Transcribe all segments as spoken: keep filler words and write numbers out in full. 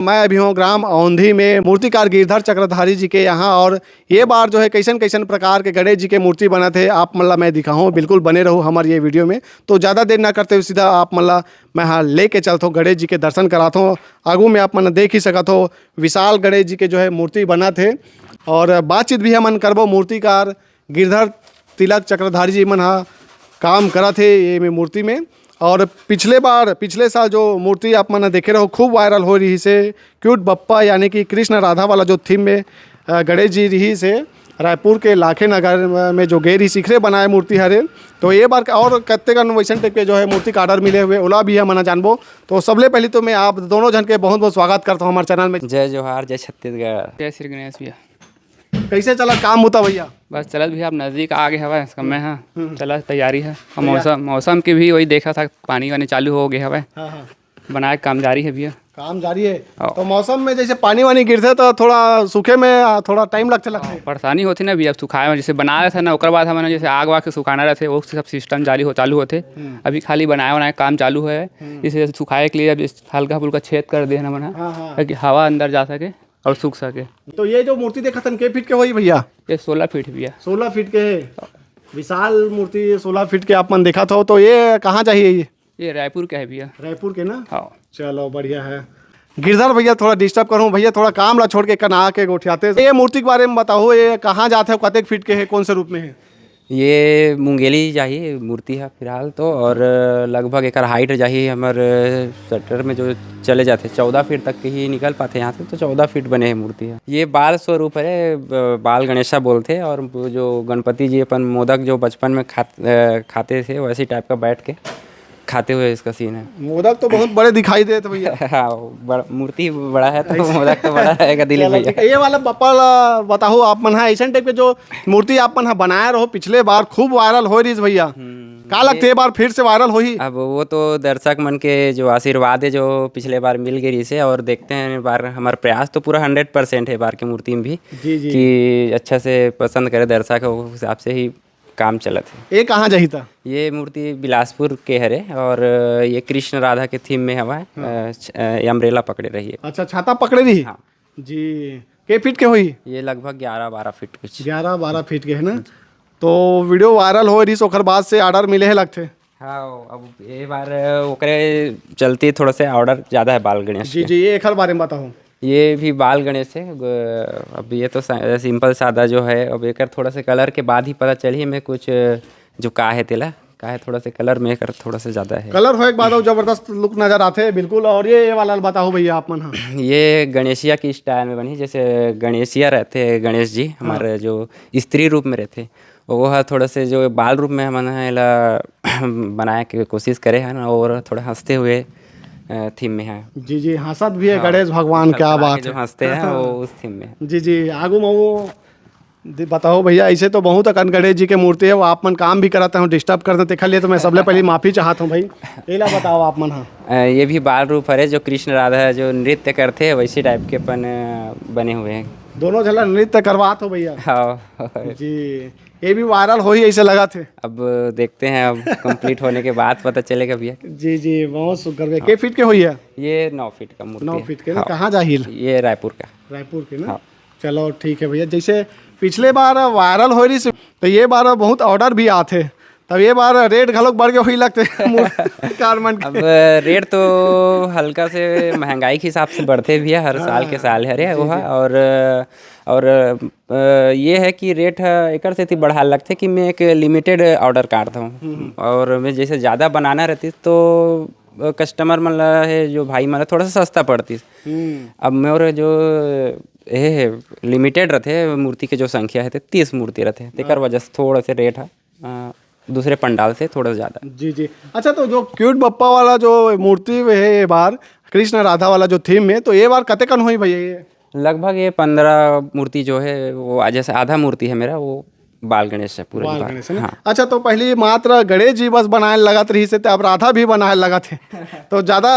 मैं अभी हूँ ग्राम औंधी में मूर्तिकार गिरधर चक्रधारी जी के यहाँ, और ये बार जो है कैसन कैसन प्रकार के गणेश जी के मूर्ति बनत हे, आप मन ला मैं दिखाहूँ। बिल्कुल बने रहू हमर ये वीडियो में। तो ज़्यादा देर ना करते हुए सीधा आप मन ला मैं हाँ लेके चलत हूँ, गणेश जी के दर्शन करात हूँ। आगू में आप मन देख ही सकत हो, विशाल गणेश जी के जो है मूर्ति बनत हे, और बातचीत भी हमन करबो। मूर्तिकार गिरधर तिलक चक्रधारी जी मन हा काम करत हे ये में मूर्ति में। और पिछले बार, पिछले साल जो मूर्ति आप मन देखे रहो, खूब वायरल हो रही से, क्यूट बप्पा यानी कि कृष्ण राधा वाला जो थीम में, अ, गणेश जी रही से, रायपुर के लाखे नगर में जो गे रही, सिखरे बनाए मूर्ति हरे। तो ये बार और कत्ते कन वैसन टाइप के जो है मूर्ति का ऑर्डर मिले हुए, ओला भी हमन जानबो। तो सबले पहले तो मैं आप दोनों झन के बहुत बहुत स्वागत करता हूँ हमारे चैनल में। जय जोहार, जय छत्तीसगढ़। जय श्री गणेश भैया। कैसे चला काम होता भैया? बस चलत भैया, अब नजदीक आ गए हवय समय ह। हम्म। चलत तैयारी है। और तैयार। मौसम, मौसम के भी वही देखा था, पानी वानी चालू हो गए हवय। हाँ, हाँ। बनाए काम जारी है भैया। काम जारी है। हाँ। तो मौसम में जैसे पानी वानी गिरथे तो थोड़ा सूखे में थोड़ा टाइम लगथे, लगथे। हाँ, परेशानी होथे ना भैया, अब सुखाए में जैसे बना रहे थे ना, ओकर बाद हमन जैसे आग वाग के सुखाना रहथे, वो सब सिस्टम जारी हो, चालू होथे। हम्म। अभी खाली बनाए वनाए काम चालू है। हम्म। जैसे सुखाए के लिए अब इस हल्का फुल्का छेद कर दे हमन ह, हाँ, हाँ। ताकि हवा अंदर जा सके और सूख सके। तो ये जो मूर्ति देखत हन, के फीट के होही भैया? ये सोलह फीट भैया। सोलह फीट के है। विशाल मूर्ति, सोलह फीट के आप मन देखत हो, तो ये कहाँ जाही ये? ये रायपुर का है भैया। रायपुर के ना? हाँ। चलो, बढ़िया है। गिरधर भैया, थोड़ा डिस्टर्ब करूँ भैया, थोड़ा काम ला छोड़ के कना के गोठियाते। ये मूर्ति के बारे में बताओ, ये कहाँ जात है, कतेक फीट के है, कौन से रूप में है? ये मुंगेली जाही मूर्ति है फिलहाल तो, और लगभग एकर हाइट जाही हमर शटर में जो चले जाथे, चौदह फीट तक के ही निकल पाथे यहाँ से, तो चौदह फीट बने है मूर्ति है। ये बाल स्वरूप है, ब-, बाल गणेशा बोलथे, और वो जो गणपति जी अपन मोदक जो बचपन में खा-, अ, खाते थे, वैसे टाइप का बैठ के खाते हुए इसका सीन है। मोदक तो बहुत बड़े दिखाई देत भैया। हाँ, बड़-, मूर्ति बड़ा है तो ऐसे। मोदक तो बड़ा रहेगा दिलीप चलो, भैया। ठीक है। ये वाला बप्पा ला बताओ आप मन, हाँ, ऐसन टाइप के जो मूर्ति आप मन हा बनाए रहो, पिछले बार खूब वायरल हो रही भैया। हम्म, का ये लगथे, ये बार फिर से वायरल होही? अब वो तो दर्शक मन के जो आशीर्वाद है, जो पिछले बार मिल गई से, और देखते हैं इस बार। हमारा प्रयास तो पूरा हंड्रेड परसेंट है बार के मूर्ति में भी, जी, जी। कि अच्छा से पसंद करे दर्शक, उस हिसाब से ही काम चलत है। ये कहाँ जाही ता? ये मूर्ति बिलासपुर के हरे और ये कृष्ण राधा के थीम में हवा है। हाँ। अ, छ-, अ, ये अम्ब्रेला पकड़े रही है। अच्छा, छाता पकड़े रही? हाँ। जी। के फीट के होही? ये लगभग ग्यारह बारह फीट कुछ। ग्यारह बारह फीट के है ना? तो वीडियो वायरल हो रही, ओकर बाद से ऑर्डर मिले है लगथे। हाँ, अब ये बार ओकरे चलते थोड़ा सा ऑर्डर ज़्यादा है बाल गणेश जी, के। जी, ये एकर बारे में बताओ। ये भी बाल गणेश है। ग-, अब ये तो सा-, सिंपल सादा जो है, अब एकर थोड़ा सा कलर के बाद ही पता चलही में कुछ जो का है तेला, का है थोड़ा सा कलर में एकर थोड़ा सा ज़्यादा है। कलर होए के बाद अउ जबरदस्त लुक नजर आथे बिल्कुल। और ये, ये वाला बताओ भैया आप मन, हाँ। ये गणेशिया की स्टाइल में बनी, जैसे गणेशिया रहते हैं गणेश जी, हाँ। हमारे जो स्त्री रूप में रहते हैं, वो है थोड़ा से जो बाल रूप में हमन ह एला बनाए के कोशिश करे हन और थोड़ा हंसते हुए, अ, थीम में है। जी, जी, हंसत भी है हाँ। गणेश भगवान, क्या बात है। जो हंसते हैं, हाँ। वो उस थीम में है। जी, जी, आगू में वो दे-, बताओ भैया, ऐसे तो बहुत अकन गणेश जी के मूर्ति है, वो आप मन काम भी करत हो, डिस्टर्ब करते, तेखर लिए तो मैं सबले पहले माफी चाहत हूँ भाई। एला बताओ आप मन, हाँ। अ, ये भी बाल रूप हरे, जो कृष्ण राधा है, जो नृत्य करते हैं, वैसे टाइप के अपन, अ, बने हुए हैं। दोनों झला नृत्य करवात हो भैया। हाँ। जी। ये भी वायरल होही ऐसे लगत हे। अब देखते हैं, अब कंप्लीट होने के बाद पता चलेगा भैया। जी, जी, बहुत सुघर भैया। हाँ। के फीट के होही है? ये नौ फीट का मूर्ति नौ है। फीट के ना? हाँ। कहाँ जाही? ये रायपुर का। रायपुर के ना? हाँ। चलो ठीक है भैया, जैसे पिछले बार वायरल हो रही से, तो ये बार बहुत ऑर्डर भी आथे, तब ये बार रेट घलोक बढ़ के होही लगथे मूर्तिकार मन के। अब रेट तो हल्का से महंगाई के हिसाब से बढ़थे भैया, हर हाँ, साल के साल हरे जी, वो जी। और, और अ, ये है कि रेट ह एकर सेती बढ़ाए लगथे कि मैं एक लिमिटेड ऑर्डर काटत हूँ। हम्म, हम्म। और मैं जैसे ज़्यादा बनाना रहती तो, अ, कस्टमर मन ला है, जो भाई मन ला थोड़ा सा सस्ता पड़ती। हम्म। अब मोर जो ये है, लिमिटेड रहथे, मूर्ति के जो संख्या है, ते तीस मूर्ति रहथे, तेकर हाँ। वजह से थोड़ा से रेट ह, अ, दूसरे पंडाल से थोड़ा ज़्यादा। जी, जी। अच्छा, तो जो क्यूट बप्पा वाला जो मूर्ति है ये बार, कृष्ण राधा वाला जो थीम में, तो ये बार कतेकन होही भैया ये? लगभग ये पन्द्रह मूर्ति जो है, वो आ-, जैसे आधा मूर्ति है मेरा, वो बाल गणेश है पूरा बाल बार। गणेश है ना? हाँ। अच्छा, तो पहले मात्र गणेश जी बस बनाए लगत रही से, ते अब राधा भी बनाए लगत है। तो ज़्यादा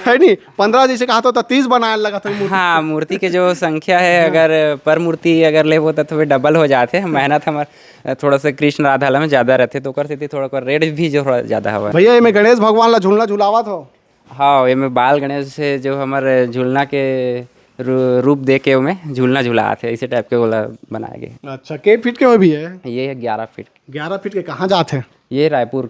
है नहीं, पन्द्रह जैसे कहा तो, तो तीस बनाए लगत है मूर्ति। हाँ, मूर्ति के जो संख्या है, हाँ। अगर पर मूर्ति अगर लेबो तो थोड़े डबल हो जाते हैं। मेहनत हमार थोड़ा सा कृष्ण राधा ला में ज़्यादा रहते, तो ओकर सेती थोड़ा ओकर रेट भी जो थोड़ा ज़्यादा हवा। भैया, ये में गणेश भगवान ला झूलना झुलावत हो? हाँ, एमे बाल गणेश से जो हमर झूलना के रू-, रूप दे के ओमे झूलना झुलात हे, ऐसे टाइप के ओला बनाए गे। अच्छा, के फीट के हो भैया? ये ग्यारह फीट। ग्यारह फीट के कहाँ जात हे? ये रायपुर।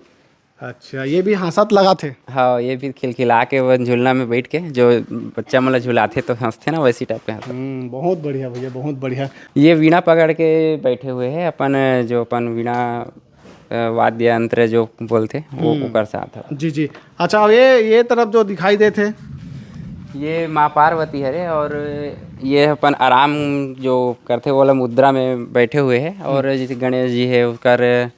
अच्छा, ये भी हंसत लगात हे। हाँ, ये भी खिलखिला के वो झूलना में बैठ के जो बच्चा मन ला झुलाथे तो हंसथे ना, वैसी टाइप के हंसत। हम्म, बहुत बढ़िया भैया, बहुत बढ़िया। ये वीणा पकड़ के बैठे हुए हैं, अपन जो अपन वीणा, अ, वाद्य यंत्र जो बोलते वो हम्म। ओकर साथ है। जी, जी। अच्छा, अब ये, ये तरफ जो दिखाई देत हे? ये माँ पार्वती हरे और ये अपन आराम जो करथे, वो वाला मुद्रा में बैठे हुए हैं। और हम्म। जैसे गणेश जी है, उसका रे-, अ,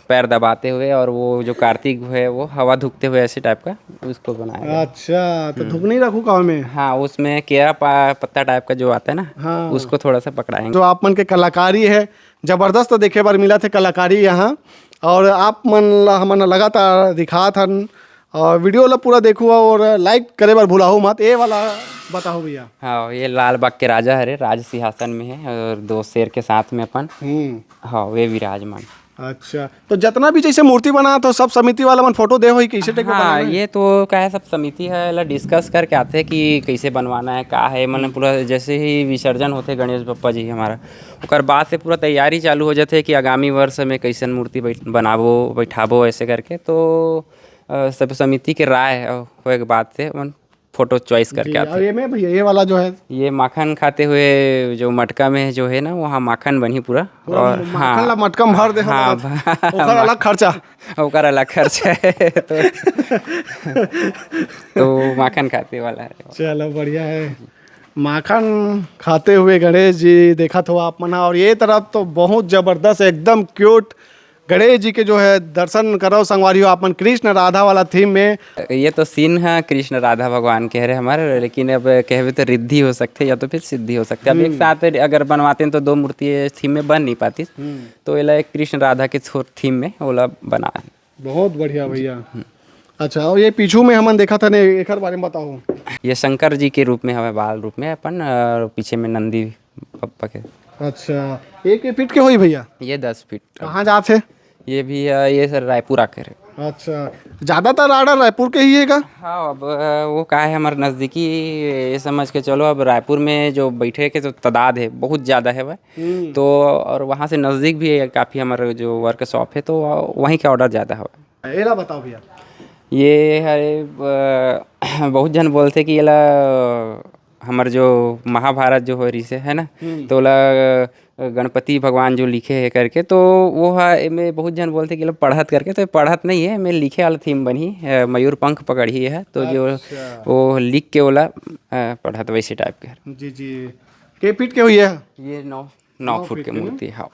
पैर दबाते हुए, और वो जो कार्तिक है, वो हवा धुकते हुए, ऐसे टाइप का उसको बनाया गया। अच्छा, तो हम्म। धुकनी रखू का में? हाँ, उसमें केरा पा-, पत्ता टाइप का जो आता है ना, हाँ। उसको थोड़ा सा पकड़ाएंगे। जो आप मन के कलाकारी है, जबरदस्त देखे बर मिलत हे कलाकारी यहाँ। और आप मन ला हमन लगातार दिखात हन, और वीडियो ला पूरा देखू और लाइक करे बर भुलाहू मत। ये वाला बताओ भैया। हाँ, ये लाल बाग के राजा हरे, राज सिंहासन में है और दो शेर के साथ में अपन। हम्म। हाँ, वे विराजमान। अच्छा, तो जितना भी जैसे मूर्ति बनात हो, सब समिति वाला मन फोटो दे होही, कैसे टाइप के हाँ, बनाना है? ये तो का है, सब समिति है ला डिस्कस करके आते हैं कि कैसे बनवाना है, का है, मतलब हम्म। पूरा जैसे ही विसर्जन होते गणेश बप्पा जी हमारा, ओकर बाद से पूरा तैयारी चालू हो जाथे कि आगामी वर्ष में कैसन मूर्ति बैठ-, बनाबो, बैठाबो, ऐसे करके। तो, अ, सब समिति के राय, अ, होए के बाद से अपन फोटो चॉइस करके जी, आथे। और ये में भैया, ये वाला जो है? ये माखन खाते हुए जो मटका में जो है ना, वहाँ माखन बनही पूरा। पूरा और माखन हाँ, ला मटका में भर दे हाँ, होगा। भ-, ओकर मा-, अलग खर्चा। ओकर अलग खर्चा है, तो, तो माखन खाते वाला है। चलो, बढ़िया है। माखन खाते हुए गणेश जी देखत हो आप मन, और ये तरफ तो बहुत जबरदस्त, एकदम क्यूट गणेश जी के जो है दर्शन करो संगवारी हो आप मन, कृष्ण राधा वाला थीम में। ये तो सीन है कृष्ण राधा भगवान के हरे हमारे, लेकिन अब कहबे तो रिद्धि हो सकथे या तो फिर सिद्धि हो सकथे। अब एक हम्म। साथ अगर बनवाते हैं तो दो मूर्ति थीम में बन नहीं पाती, हम्म। तो एला एक कृष्ण राधा के थो-, थीम में ओला बना। बहुत बढ़िया भैया। हम्म। अच्छा, और ये पीछू में हमन देखत हन, एकर बारे में बताओ। ये शंकर जी के रूप में हवे, बाल रूप में अपन, और पीछे में नंदी बप्पा के। अच्छा, एक, एक फीट के होई भैया? ये दस फीट। कहाँ जात हे? ये भी, अ, ये सर रायपुर आके रहे। अच्छा, ज्यादातर ऑर्डर रायपुर के ही है का? हाँ, अब, अ, वो का है, हमारे नजदीकी, ये समझ के चलो, अब रायपुर में जो बैठे के तो तादाद है, बहुत ज्यादा है वह। हम्म। तो और वहाँ से नजदीक भी है काफी हमारे जो वर्कशॉप है, तो वहीं के ऑर्डर ज्यादा है। एला बताओ भैया। ये हरे, अ, बहुत झन बोलथे कि एला हमर जो महाभारत जो हो रिसे, है ना, हम्म। तो ओला, अ, गणपति भगवान जो लिखे हे करके, तो वो ह, एमे बहुत झन बोलथे कि एला पढ़त करके, तो ये पढ़त नहीं है, एमे लिखे वाला थीम बनही, अ, मयूर पंख पकड़ही है, तो जो अच्छा। वो लिख के ओला, अ, पढ़त वैसे टाइप के। जी, जी। के फीट के हुई है? ये नौ, नौ नौ फुट फीट के के ना? मूर्ति, हाँ।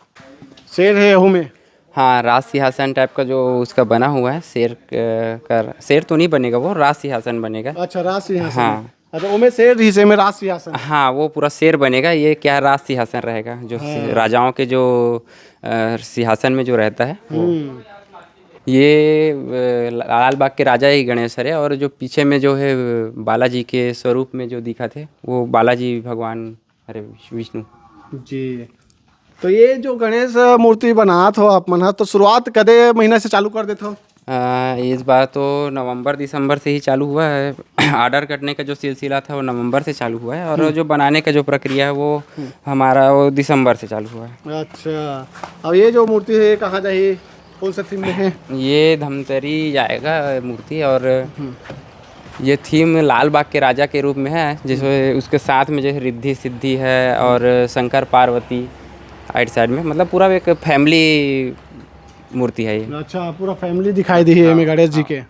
शेर है एहू में? हाँ, राज सिंहासन टाइप का जो उसका बना हुआ है, शेर, अ, का, शेर तो नहीं बनेगा, वो राज सिंहासन बनेगा। अच्छा, राज सिंहासन। हाँ। अच्छा, ओमे शेर रहिस, एमे राज सिंहासन। हाँ, वो पूरा शेर बनेगा। ये क्या, राज सिंहासन रहेगा, जो सि-, हाँ। राजाओं के जो, अ, सिंहासन में जो रहता है, वो। हम्म। ये, अ, लाल बाग के राजा ही गणेश हरे, और जो पीछे में जो है, अ, बालाजी के स्वरूप में जो दिखत हे, वो बालाजी भगवान हरे विष्णु। जी। तो ये जो गणेश मूर्ति बनात हो आप मन ह, तो शुरुआत कदे महीना से चालू कर देथो? अ, इस बार तो नवंबर दिसंबर से ही चालू हुआ है। ऑर्डर करने का जो सिलसिला था, वो नवंबर से चालू हुआ है, और हम्म। जो बनाने का जो प्रक्रिया है, वो हम्म। हमारा वो दिसंबर से चालू हुआ है। अच्छा, अब ये जो मूर्ति है, ये कहाँ जाही? कौन सा थीम में है? ये धमतरी जाएगा मूर्ति, और हम्म। ये थीम लाल बाग के राजा के रूप में है, जैसे हम्म। उसके साथ में जैसे रिद्धि सिद्धि है और शंकर पार्वती राइट साइड में, मतलब पूरा एक फैमिली मूर्ति है ये। अच्छा, पूरा फैमिली दिखाई दी है हाँ, एमे गणेश जी हाँ। के।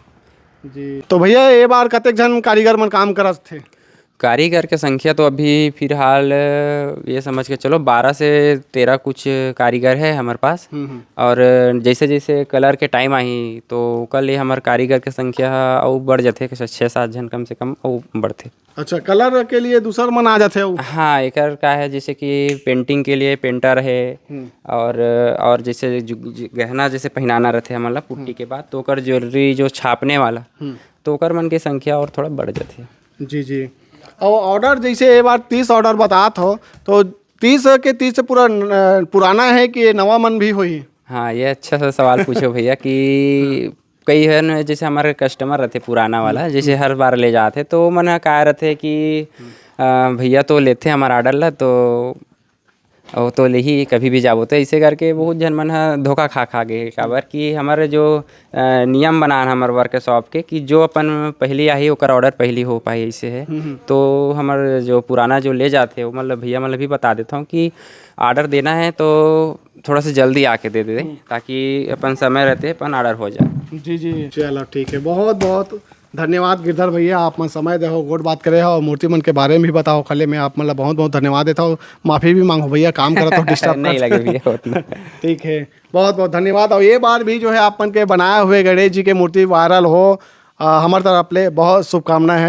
जी, तो भैया, ये बार कतेक झन कारीगर मन काम करत थे? कारीगर के संख्या तो अभी फिलहाल ये समझ के चलो, बारह से तेरह कुछ कारीगर है हमारे पास। हम्म, हम्म। और जैसे जैसे कलर के टाइम आही, तो ओकर लिए हमारे कारीगर के संख्या ह अउ बढ़ जाथे, छः सात झन कम से कम अउ बढ़थे। अच्छा, कलर के लिए दूसर मन आ जाथे अउ? हाँ, एकर का है, जैसे कि पेंटिंग के लिए पेंटर है, हम्म। और, और जैसे जु-, जु-, गहना जैसे पहनाना रहथे हमन ला पुट्टी हम्म। के बाद, तो ओकर ज्वेलरी जो छापने वाला, हम्म। तो ओकर मन के संख्या और थोड़ा बढ़ जाथे। जी, जी। अउ ऑर्डर, जैसे ये बार तीस ऑर्डर बतात हो, तो तीस के तीस पूरा न-, पुराना है कि ये नवा मन भी होही? हाँ, ये अच्छा सा सवाल पूछो भैया कि हाँ। कई हन, जैसे हमारे कस्टमर रथे पुराना वाला, जैसे हर बार ले जाथे, तो वो मन ह का रथे कि अ, भैया तो लेथे हमार ऑर्डर ला, तो वो तो लेही कभी भी जाबो, तो ऐसे करके बहुत झन मन ह धोखा खा खा गे। काबर कि हमारे जो अ, नियम बनान हमर वर्कशॉप के कि जो अपन पहली आही, ओकर ऑर्डर पहली हो पाही, ऐसे है। तो हमर जो पुराना जो ले जाथे, वो मतलब भैया मतलब भी बता देता हूँ कि ऑर्डर देना है तो थोड़ा सा जल्दी आके दे दे, ताकि अपन समय रहते अपन ऑर्डर हो जाए। जी जी, चलो ठीक है, बहुत बहुत धन्यवाद गिरधर भैया, आप मन समय देहो, गोठ बात करे हो, मूर्ति मन के बारे में भी बताओ। खले में आप मन ला बहुत बहुत धन्यवाद देता हूँ। माफी भी मांगो भैया, काम करत हो, डिस्टर्ब नहीं लगे भैया उतना। ठीक है, बहुत बहुत धन्यवाद। और ये बार भी जो है आप मन के बनाए हुए गणेश जी के मूर्ति वायरल हो, अ, हमर तरफ ले बहुत शुभकामनाएं हैं।